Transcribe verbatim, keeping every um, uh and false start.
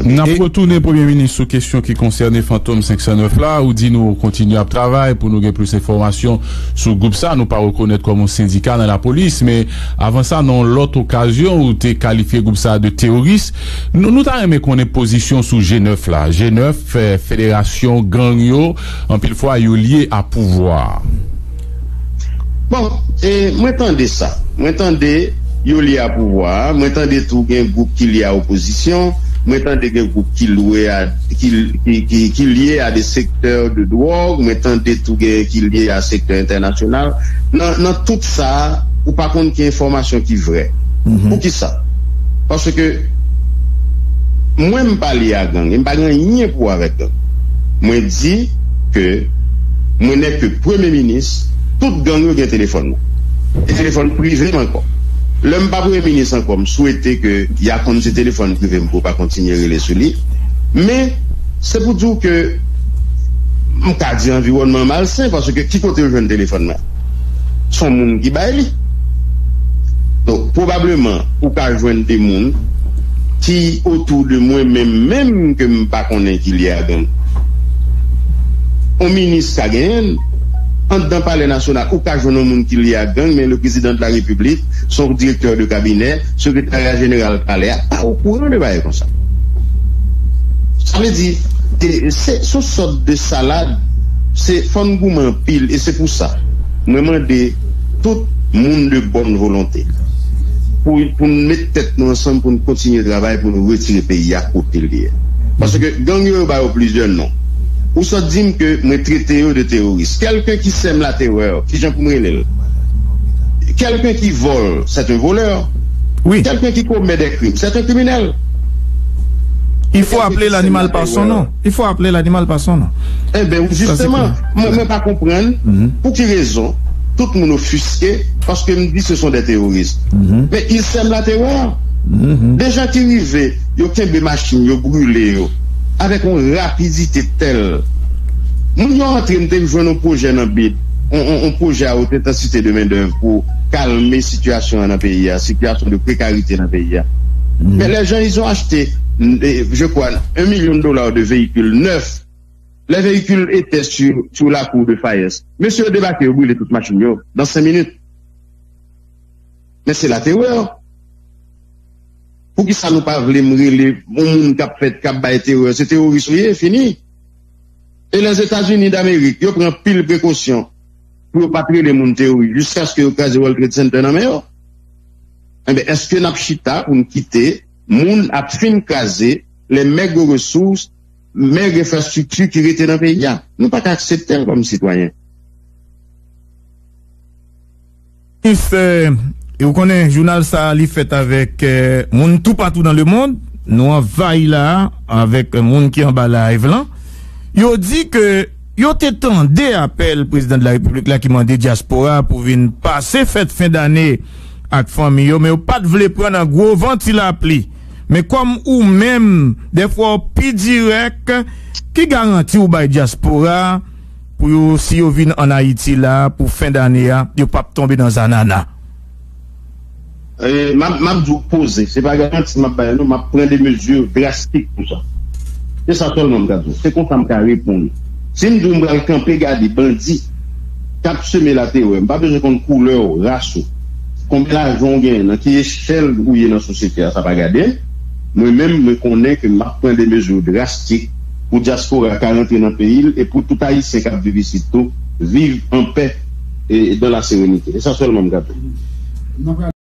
N ap retounen, Premye Minis, sou kesyon ki konsène Fantom senk san nèf la. Ou di nou kontinye ap travay pou nou gen plis enfòmasyon sou gwoup sa. Nou pa rekonèt kòm yon sendika nan lapolis, men avan sa, nan yon lòt okazyon, ou te kalifye gwoup sa de teworis. Nou, nou ta renmen konnen pozisyon sou G nèf la. G nèf, eh, federasyon gang yo, anpil fwa, yo lye a pouvwa. Bon, e, mwen tande sa. Mwen tande yo lye a pouvwa a. Mwen tande tou gen gwoup ki lye a opozisyon. Mwen tande gen gwoup ki lye a, ki, ki, ki, ki lye a de sektè de dwòg. Mwen tande tou gen ki lye a sektè entènasyonal. Nan, nan tout sa, ou pa konn ki enfòmasyon ki vrè. Poukisa? Paske mwen, m pa lye a gang, e m pa gen anyen pou wè avèk gang. Mwen di ke mwen nèk ke premye minis, tout gang yo gen telefòn mwen. E telefòn prive m ankò. Lè m pa premye minis ankò, m swete ke y a konn se telefòn prive m pou yo pa kontinye rele sou li. Men, se pou di w ke m ka di anviwònman malsen, paske ki kote yo jwenn telefòn mwen? Se yon moun ki bay li. Donk, pwobableman, ou ka jwenn de moun ki otou de mwen menm, menm ke m pa konnen ki lye a gang. On minis ka genyen l. Anndan Palè Nasyonal, ou ka jwenn yon moun ki lye a gang, men le président de la République, son direktè de kabinè, sekretarya jeneral palè a, pa okouran de bagay konsa. Sa vle di, e, se, se yon sòt de salad, se fò n goumen anpil, e se pou sa. Mwen mande tout moun de bòn volonte pou, pou n met tèt nou ansanm, pou n kontinye travay, pou n retire peyi a kote l ye. Paske gang yo, yo ba yo plizyè non. Ou sot di m ke mwen trete yo de teworis. Kèlken ki sèm laterè, kijan pou m rele l? Quelqu'un qui vole, c'est un voleur. Wi. Quelqu'un qui commet des crimes, c'est un criminel. Il faut appeler l'animal par son nom. Il faut appeler l'animal par son nom. Enben, jisteman, mwen, mwen pa konprann pou ki rezon tout moun ofiske paske m di se son de teworis. Men il sèm la terè. De jan ki rive, yo kenbe machin, yo brile yo avèk yon rapidite tèl. Moun yo antre, m te jwenn yon pwojè nan bid, yon, yon, yon pwojè a wot entansite de mendèv pou kalme sitiyasyon an nan peyi a, sitiyasyon de prekarite nan peyi a. Men les gens, ils ont acheté, je crois, un million de dollars de véhicules neufs. Les véhicules étaient sur, sur la cour de Fayès. Mesye yo debake, yo brile tout machin yo nan senk minit. Men se laterè. Poukisa nou pa vle m rele yon moun k ap fè, k ap bay terè? Se teworis ou ye, fini. E Lèzetazini Damerik, yo pran anpil prekosyon pou yo pa t rele moun teworis jiskaske yo kraze World Trade Center nan men yo. Enben, èske n ap chita pou n kite moun ap fin kraze les maigres ressources, maigres infrastructures ki rete nan peyi a? Nou pa ka aksepte l kòm sitwayen. Minis, ou konnen jounal sa a li fèt avèk moun toupatou nan lemond. Nou anvayi la a avèk moun ki anba live lan. Yo di ke yo te tande apèl prezidan de la repiblik la ki mande dyaspora pou vin pase fèt fen dane ak fanmi yo, men yo pa t vle pran nan gwo van ti lapli. Men kòm ou menm, dèfwa w pi dirèk, ki garanti ou bay dyaspora a pou yo, si yo vin ann Ayiti la pou fen dane a, yo p ap tonbe nan zanana? M ap di w poze, se pa garanti m ap bay non, m ap pran de mezi drastik pou sa. Se sa sèlman m ka di w. Se konsa m ka reponn. Si m di w m pral kanpe gade bandi k ap seme laterè, m pa bezwen konn koulè w, ras ou, konbyen lajan w genyen, nan ki echèl ou ye nan sosyete a, sa pa gade m. Mwen menm, mwen konnen ke m ap pran de mezi drastik pou dyaspora ka rantre nan peyi l e pou tout Ayisyen k ap viv isit tou viv an pè e dan la serenite. E sa sèlman m ka di w.